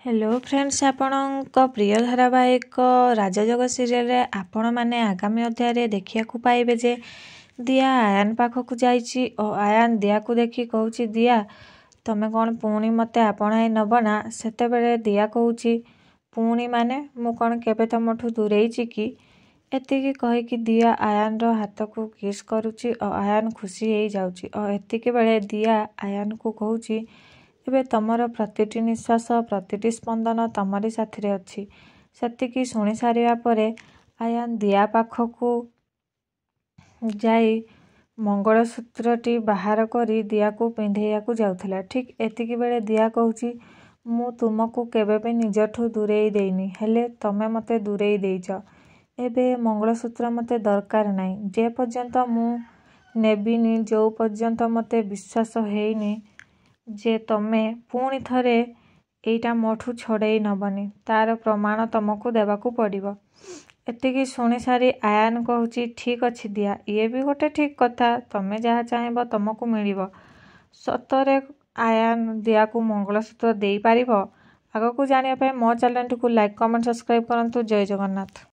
Hello friends, ଆପଣଙ୍କ ପ୍ରିୟ ଧାରାବାହିକ ରାଜଯୋଗ ସିରିଏଲରେ ଆପଣମାନେ ଆଗାମୀ ଅଧ୍ୟାୟରେ ଦେଖିବାକୁ ପାଇବେ ଯେ ଦିଆ ଆୟାନ ପାଖକୁ ଯାଇଛି ଓ ଆୟାନ ଦିଆକୁ ଦେଖି କହୁଛି, ଦିଆ, ତମେ କ'ଣ ପୁଣି ମୋତେ ଆପଣାଇ ନେବ ନା? ସେତେବେଳେ ଦିଆ କହୁଛି, ପୁଣି ମାନେ? ମୁଁ କ'ଣ କେବେ ତମଠୁ ଦୂରେଇଛି କି? ଏତିକି କହିକି ଦିଆ ଆୟାନର ହାତକୁ କିସ୍ କରୁଛି ଓ ଆୟାନ ଖୁସି ହେଇଯାଉଛି। ଓ ଏତିକି ବେଳେ ଦିଆ ଆୟାନକୁ କହୁଛି, ଏବେ ତମର ପ୍ରତିଟି ନିଶ୍ୱାସ, ପ୍ରତିଟି ସ୍ପନ୍ଦନ ତମରି ସାଥିରେ ଅଛି। ସେତିକି ଶୁଣି ସାରିବା ପରେ ଆୟାନ ଦିଆ ପାଖକୁ ଯାଇ ମଙ୍ଗଳସୂତ୍ରଟି ବାହାର କରି ଦିଆକୁ ପିନ୍ଧେଇବାକୁ ଯାଉଥିଲା। ଠିକ୍ ଏତିକି ବେଳେ ଦିଆ କହୁଛି, ମୁଁ ତୁମକୁ କେବେ ବି ନିଜଠୁ ଦୂରେଇ ଦେଇନି, ହେଲେ ତମେ ମୋତେ ଦୂରେଇ ଦେଇଛ। ଏବେ ମଙ୍ଗଳସୂତ୍ର ମୋତେ ଦରକାର ନାହିଁ। ଯେ ପର୍ଯ୍ୟନ୍ତ ମୁଁ ନେବିନି, ଯେଉଁ ପର୍ଯ୍ୟନ୍ତ ମୋତେ ବିଶ୍ୱାସ ହେଇନି ଯେ ତମେ ପୁଣି ଥରେ ଏଇଟା ମୋଠୁ ଛଡ଼େଇ ନେବନି, ତାର ପ୍ରମାଣ ତମକୁ ଦେବାକୁ ପଡ଼ିବ। ଏତିକି ଶୁଣି ସାରି ଆୟାନ କହୁଛି, ଠିକ୍ ଅଛି ଦିଆ, ଇଏ ବି ଗୋଟେ ଠିକ୍ କଥା, ତମେ ଯାହା ଚାହିଁବ ତମକୁ ମିଳିବ। ସତରେ ଆୟାନ ଦିଆକୁ ମଙ୍ଗଳସୂତ୍ର ଦେଇପାରିବ? ଆଗକୁ ଜାଣିବା ପାଇଁ ମୋ ଚ୍ୟାନେଲଟିକୁ ଲାଇକ୍, କମେଣ୍ଟ, ସବସ୍କ୍ରାଇବ୍ କରନ୍ତୁ। ଜୟ ଜଗନ୍ନାଥ।